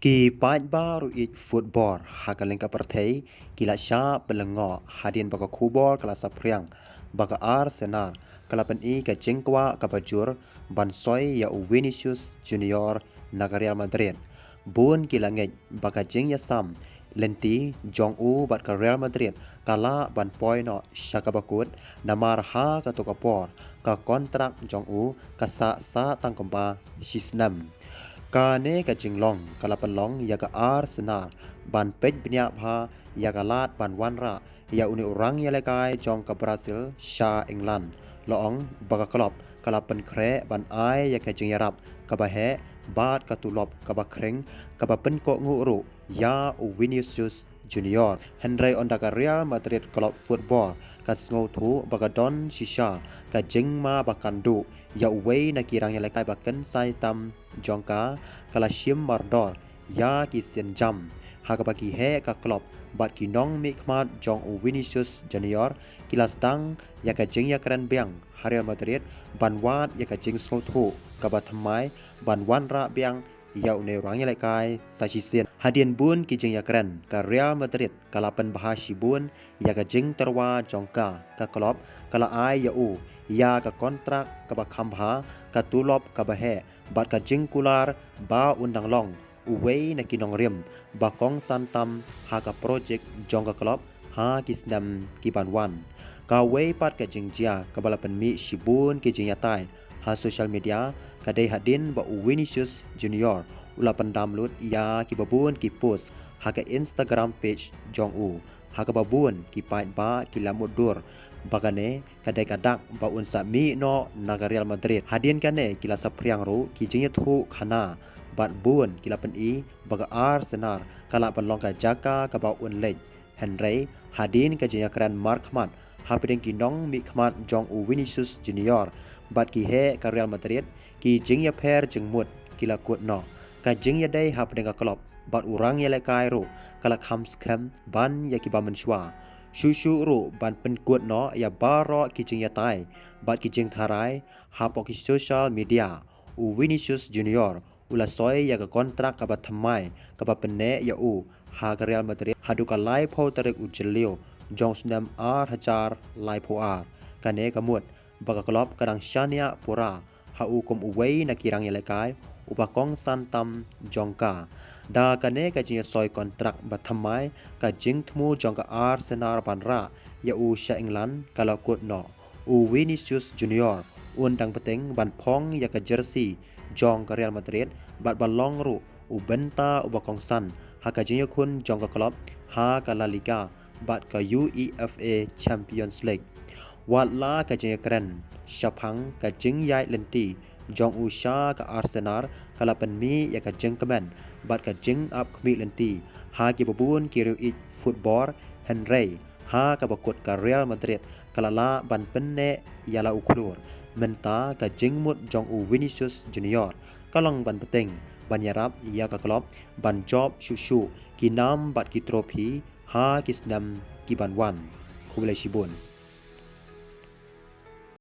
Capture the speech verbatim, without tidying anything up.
Ki paidbah ruh ïeit football ha ka lyngkha pyrthei ki la shah pynlyngngoh hadien ba ka khubor ka la saphriang ba ka Arsenal ka la pyni ka jingkwah kaba jur ban soi ïa u Vinicius Junior na ka Real Madrid. Bun ki la ngeit ba ka jingïasam lynti jong u bad ka Real Madrid ka lah ban poi noh sha kaba kut, namar ha kato ka por ka kontrak jong u ka sah sah tang kumba shi snem. Kane ka jinglong ka la pynlong ïa ka Arsenal ban peit bniah bha ïa ka lad ban wanrah ïa une u rangïalehkai jong ka Brazil sha England. La ong ba ka club ka la pynkhreh ban ai ïa ka jingïarap kaba heh bad ka tulop kaba khring kaba pynkohnguh ruh ïa u Vinicius Junior. Hynrei ynda ka Real Madrid club football ka sngewthuh ba ka don shisha ka jingma ba kan duh ïa uwei na ki rangïalehkai ba kynsai tam jong ka, ka la shim mardor ïa ki sienjam ha kaba ki heh ka club bad ki nongmihkhmat jong u Vinicius Junior ki la sdang ïa ka jingïakren biang ha Real Madrid ban wad ïa ka jingsngewthuh kaba thymmai ban wanrah biang ïa une u rangïalehkai sa shisien. Hadien bun ki jingïakren ka Real Madrid ka la pynbha shibun ïa ka jingtyrwa jong ka, ka club ka la ai ïa u ïa ka kontrak kaba kham bha, ka tulop kaba heh bad ka jingkular ba un dang long uwei na ki nongrim ba kongsan tam ha ka projek jong ka club ha ki snem ki ban wan. Kawei pat ka jingjia kaba la pynmih shibun ki jingïatai ha social media ka dei hadien ba u Vinicius Junior u la pyndam lut ïa kiba bun ki post ha ka Instagram page jong u, ha kaba bun ki paidbah ki la mutdur ba kane ka dei ka dak ba un sa mih noh na ka Real Madrid. Hadien kane ki la saphriang ruh ki jingïathuhkhana bad bun ki la pyni ba ka Arsenal ka lah ban long ka jaka kaba un leit. Hynrei hadien ka jingïakren markhmat hapdeng ki nongmihkhmat jong u Vinicius Junior bad ki heh ka Real Madrid, ki jingïapher jingmut ki la kut noh. Ka jingïadei hapdeng ka club bad u rangïalehkai ruh ka la kham skhem ban ïa kiba mynshuwa. Shuh shuh ruh ban pynkut noh ïa baroh ki jingïatai bad ki jingtharai hapoh ki social media. U Vinicius Junior u la soi ïa ka kontrak kaba thymmai kaba pynneh ïa u ha ka Real Madrid haduh ka laiphew tarik u Jylliew jong u snem ar hajar laiphew ar. Kane ka mut ba ka club ka dang shaniah pura ha u kum uwei na ki rangïalehkai uba kongsan tam jong ka. Da kane ka jingïasoi kontrak ba thymmai, ka jingthmu jong ka Arsenal ban rah ïa u sha England ka la kut noh. U Vinicius Junior un dang bteng ban phong ïa ka jersey jong ka Real Madrid bad ba long ruh u bynta uba kongsan ha ka jingïakhun jong ka club ha ka La Liga bad ka UEFA Champions League. Wat la ka jingïakren shaphang ka jingïaid lynti jong u sha ka Arsenal ka la pynmih ïa ka jingkmen bad ka jingap khmih lynti ha kiba bun ki riewïeit football, hynrei ha kaba kut ka Real Madrid ka la lah ban pynneh ïa la u khlur. Mynta ka jingmut jong u Vinicius Junior ka long ban bteng ban ïarap ïa ka club ban jop shuh shuh ki nam bad ki trophy ha ki snem ki ban wan. Khublei shibun.